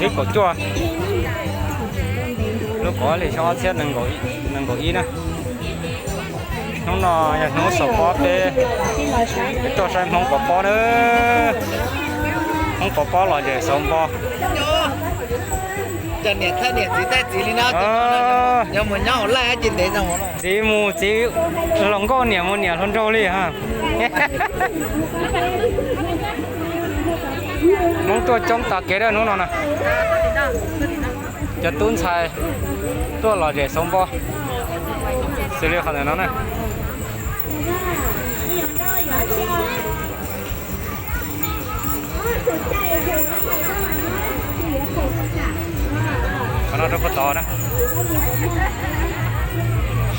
Ib kaum cuaj, lub kaum ob hlis xyoo ob txhiab nees nkaum ib na. Hnub no yog hnub xaus pob peb, peb tuaj saib Hmoob pov pob na. Hmoob pov pob lom zem xaus npo. Txiv mus txiv hluas nkauj, niam mus niam hluas nraug li ha. Hmoob tuaj coob tas kev hnub no na. Cov tub ntxhais tuaj lom zem xaus npo xws li qhov ntawm no na. Qhov no rau puag tod na,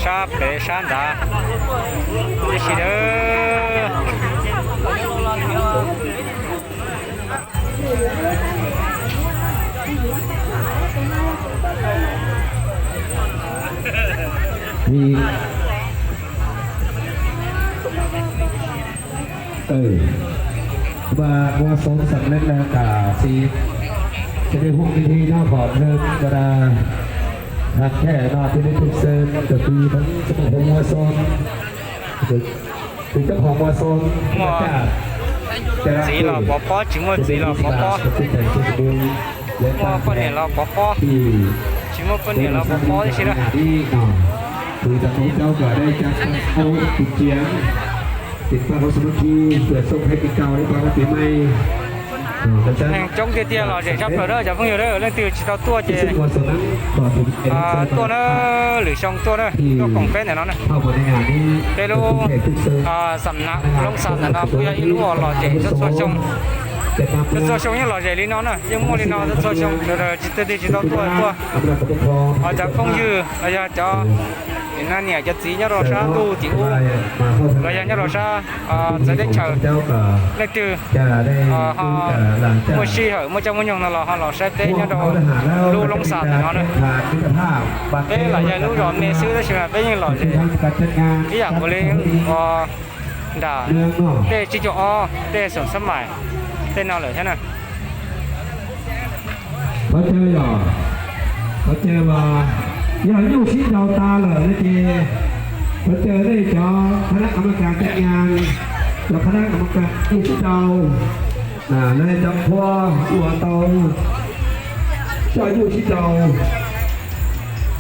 sab pem sab nrad tib si na. Và qua số sẵn lên là cả sĩ sẽ được hút đi thi nó khỏi hơn và là hạt thẻ nó thì nên thực sự được đi vẫn sẽ không mua số. Txiv los pov pob, tsis muaj txiv los pov pob. Muaj poj niam los pov pob, tsis muaj poj niam los pov pob tib si na. Neeg coob tiag tiag, lom zem sab plaws na cov phooj ywg na. Leej twg tsis tau tuaj ces tuaj na, lwm xyoo tuaj na, tuaj koom peb ntawm no na. Peb lub xam nav loob xam ntawm no kuj yog ib lub uas lom zem txhua txhua xyoo. Txhua txhua xyoo yeej lom zem li no na, yeej muaj li no txhua txhua xyoo. Sawv daws tsis, leej twg tsis tau tuaj tuaj. Cov phooj ywg los yog cov niam cov txiv nyob rau sab ntuj tim ub los yog nyob rau sab txawv teb chaws, leej twg ho muaj sij hawm muaj caij muaj nyoog no los ho los saib peb nyob rau lub loob xam ntawm no na. Peb los yog lub zos me xwb tab sis mas peb yeej lom zem ib yam nkaus li nram tej tsib caug ob, tej xoom xab mais, tej no lawm thiab na. Qhov chaw yog, qhov chaw mas yog nyuj sib nraus tas lawm no ces qhov chaw nej cov khab nab kam ma kas caj nyas, cov khab nab kam ma kas nyuj sib nraus, lawv cov qhua uas tau coj nyuj sib nraus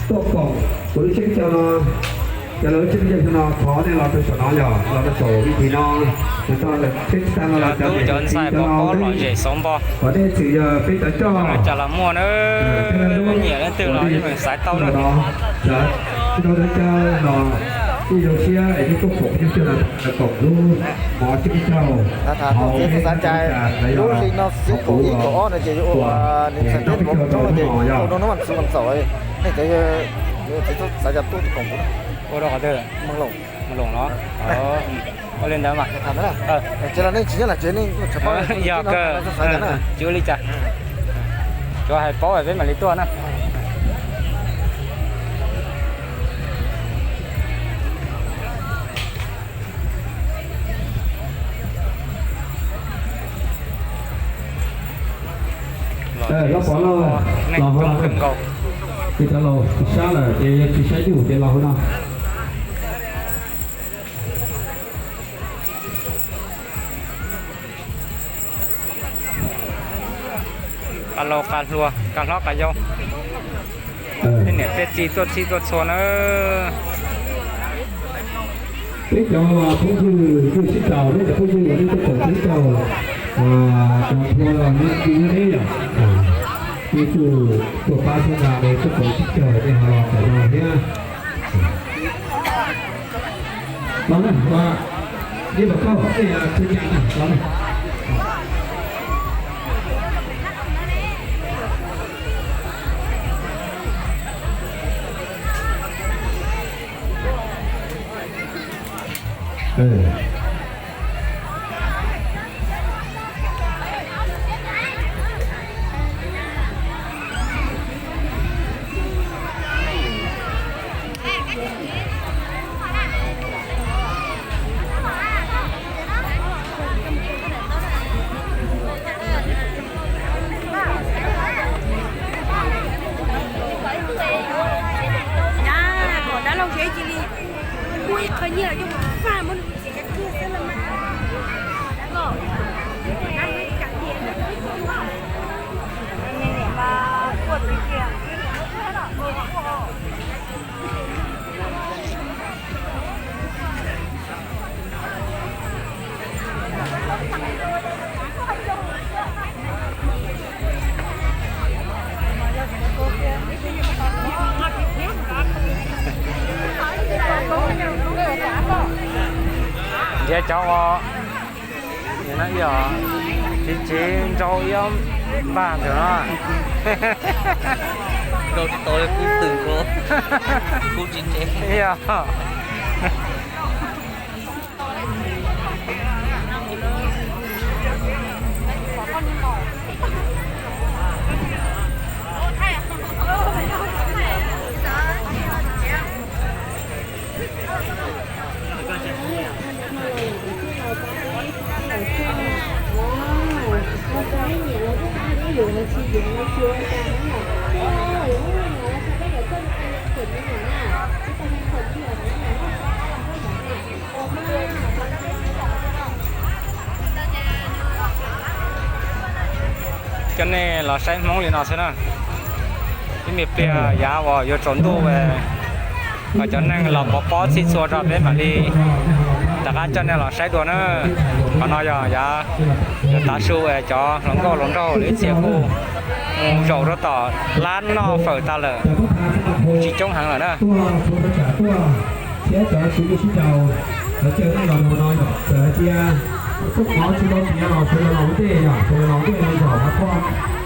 tuaj koom kuv lub tsheb caug no. Cov lawv lub tsheb caug no thov nej los rau saum no yog los rau saum vij thim no, cov ntxhais pov pob lom zem xaus npo. Qhov nej txwm yog peb cov coj cas los muaj na, nyiam leej twg los yeej meem xaiv tau na. Sawv daws caw los ib zoo siab es nej tuaj koom peb caug no, koom lub mov tsheb caug hauv peb xav cai lub hli no xwb, kaum ib kaum ob no ces yuav ua niam ntxhais teb hluav roob no ces ua rau hnub vas xuv vas xaum, nej cov xav cas tuaj koom kuv. Ua rau qhov twg? Mloos, Mloos los? Ua li ntawd mas. Ces los nej tsis nyob lawm ces nej tsis ua li cas, tsuav hais paub peb mam li tuaj na. Los pov los, los hauv no, ces cov laus tsis sab lawm ces yog tsis saib nyuj ces los hauv no. Qas laus qas hluas, qas hlob qas yau, tej niam tej txiv tuaj txhij tuaj txhua na. Peb cov phooj ywg, ywg sib tau, peb cov phooj ywg nej tuaj koom sib tau, cov hluas los nej ywg neb yom, nej tuaj pab xub nqa nej tuaj koom sib tau nej ho los koom no thiab. Los na, ua, ib los koj, ej, tsis cas na, los na. Cov ua, tsev tsev nrau ib ob npaj ntawm no. Nrau tsis tau li kub twm ko, kub tsis tsev. Yog. Coj nej los saib Hmoob li no xwb na. Ib me pliag yav uas yuav tsaus ntuj, kom cov neeg los pov pob txhij txhua rau peb mam li rov qab coj nej los saib dua na. Qhov no yog yav yuav tav su, cov hluas nkauj hluas nraug lawv ib txhia kuj mus zaum rau tom lab noj fawm tas lawm, tsis coob heev lawm na. Thiab cov tswv yim sib caum, cov caw nej los mus no yog txawm hais tias tuaj qhov tsis tau tiav los sawv daws los ua ntej, yog sawv daws los ua ntej los zaum qhov